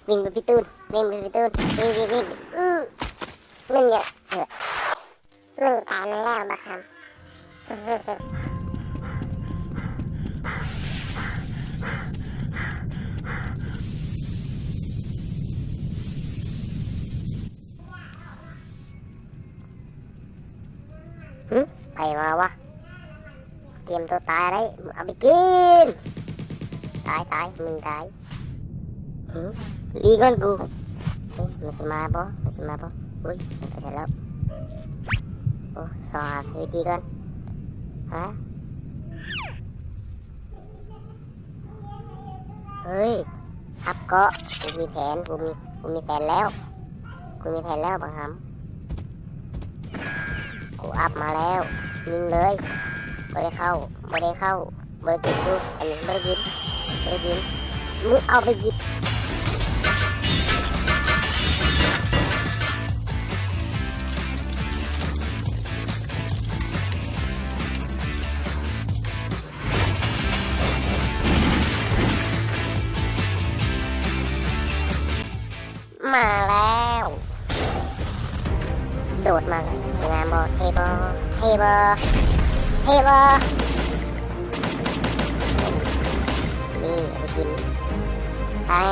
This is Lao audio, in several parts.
ວິ່ງໄປພີ່ຕູນ ວິ່ງໄປພີ່ຕູນ ວິ່ງ ວິ່ງ ວິ່ງ ອື ມັນຫຍັງ ເອີ ມັນຕາຍມັນແລ້ວບັກຫຳ. ຫຶ ໃຜມາວະ? ກຽມໂຕຕາຍໄດ້ ເອົາໄປກິນ. ຕາຍ ຕາຍ ມຶງຕາຍ. ຫຶ ໜີກ່ອນກູ. ເອີ ມັນຊິມາບໍ່? ມັນຊິມາບໍ່? ອຸ້ຍ ໄປໃສແລ້ວ? ໂອ້ ຊອກຫາວິທີກ່ອນ. ຫາ ເຮີ້ຍ ອັບເກາະ ກູມີແຜນ ກູມີ ກູມີແຜນແລ້ວ ກູມີແຜນແລ້ວບັກຫຳ. ກູອັບມາແລ້ວ ຍິງເລີຍ. ບໍ່ໄດ້ເຂົ້າ ບໍ່ໄດ້ເຂົ້າ ບໍ່ໄດ້ກິນກູ ອັນນີ້ບໍ່ໄດ້ກິນ ບໍ່ໄດ້ກິນ. ມຶງເອົາໄປກິນ. ມາແລ້ວ ໂດດມາ ງາມບໍ່? ເທ່ບໍ່? ເທ່ບໍ່? ເທ່ບໍ່? ນີ້ ເອົາໄປກິນ. ແຕະ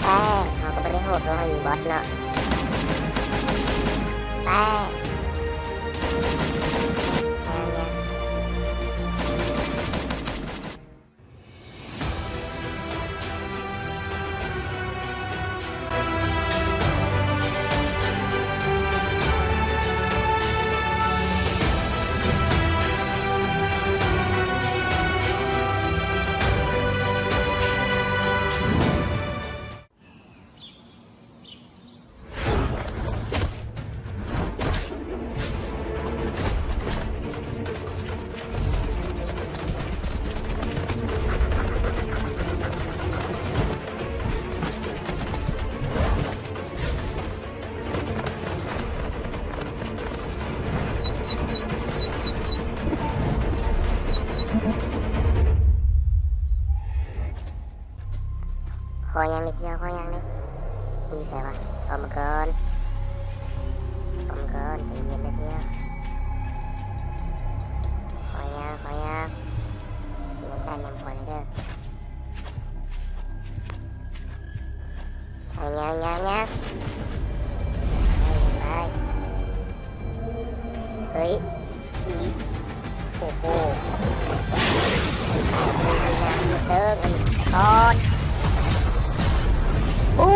ແຕະ ເຮົາກໍບໍ່ໄດ້ໂຫດເນາະ ເຮົາຍິງບອດເນາະ. ແຕະ ຂໍຫຍັງນີ້ ຊິເອົາຂໍຫຍັງນີ້? ຢູ່ໃສວະ? ອອກມາກ່ອນ ອອກມາກ່ອນ ໃຈເຢັນເດີ ຊິເອົາ ຂໍຫຍັງ ຂໍຫຍັງ? ເງິນໃຊ້ນຳຄົນເດີ. ເອົາ ຍາວ ຍາວ ຍາວ ໄປ ໄປ. ເຮີ້ຍ ໂອ້ໂຫ ເຊີງອັນນີ້ກ່ອນ ໂອ້.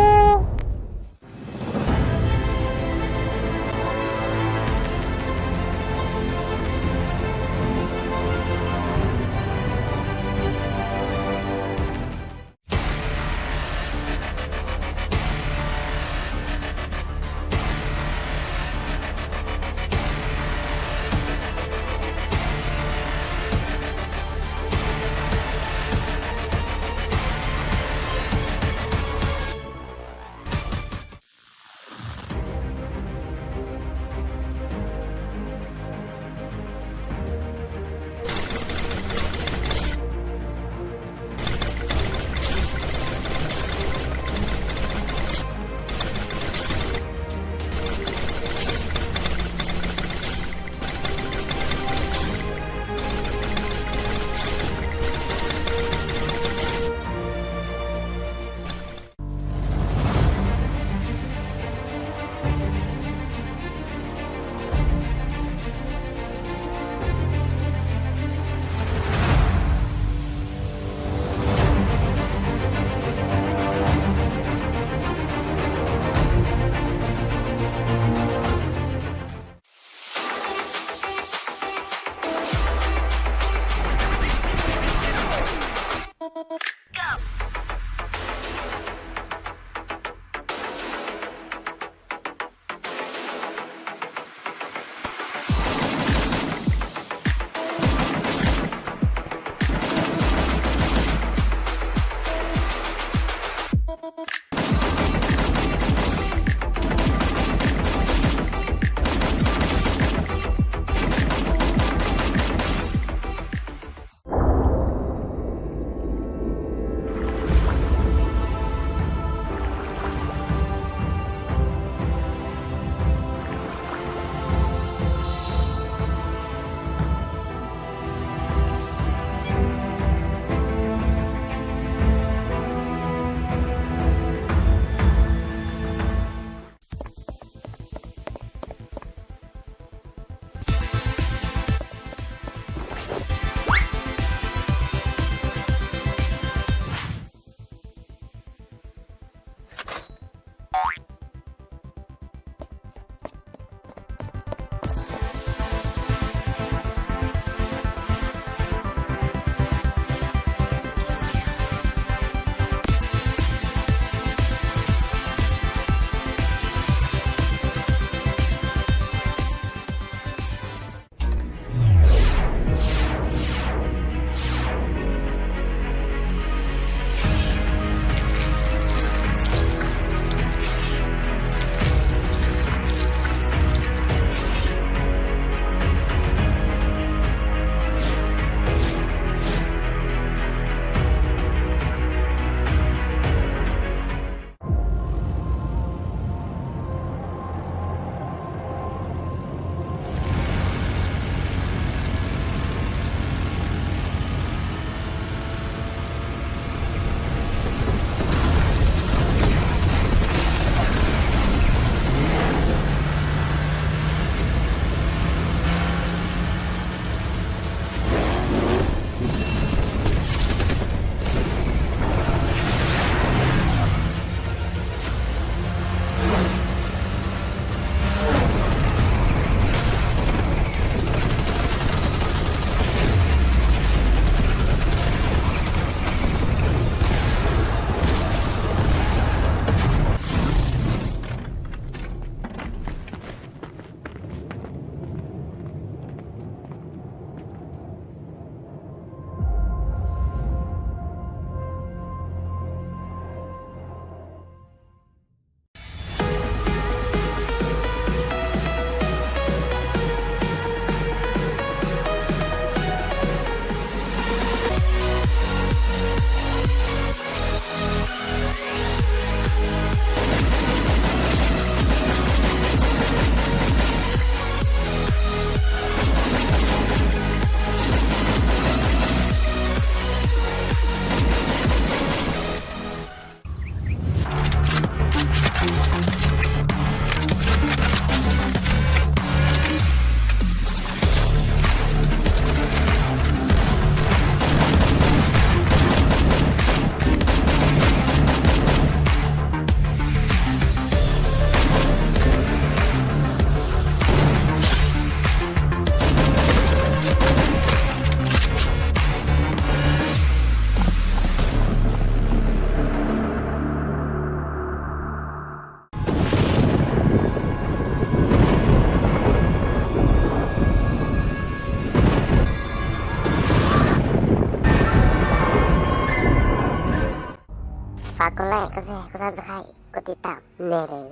ກົດໄລ້ ກົດແຊ ກົດ Subscribe ກົດຕິດຕາມແດ່ເດີ.